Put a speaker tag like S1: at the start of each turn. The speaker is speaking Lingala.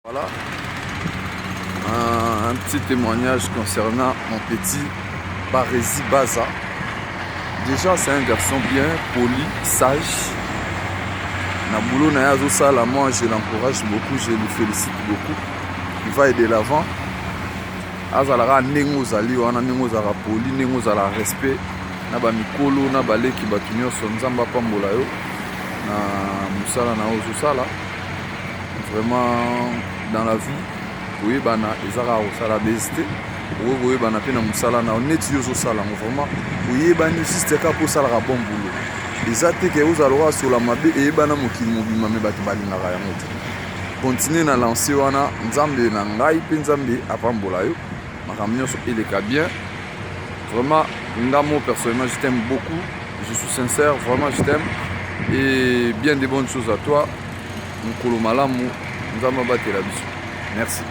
S1: Voilà un petit témoignage concernant mon petit Barezi Baza. Déjà, c'est un garçon bien poli, sage. Na boulot na ye azosala, moi je l'encourage beaucoup, je le félicite beaucoup. Il va de l'avant. Azalaka ndenge ozali wana, ndenge ozalaka poli, ndenge ozalaka respect na bamikolo na baleki, bato nyonso. Nzambe apambola yo na mosala na yo ozosala. Vraiment, dans la vie, koyebana eza kaka kosala bese te. Okoki koyebana mpe na mosala na yo neti yo ozosala yango. Vraiment, oyebani juste kaka mpo osalaka bon boulot. Eza te ke ozala lokola sola mabe eyebana mokili mobimba, me bato balingaka yango te. Continue na lancée wana. Nzambe na ngai mpe Nzambe apambola yo, makambo nyonso eleka bien. Vraiment, nga mo personnellement, je t'aime beaucoup, je suis sincère, vraiment je t'aime et bien de bonnes choses à toi. Mokolo malamu, Nzambe abatela biso. Merci.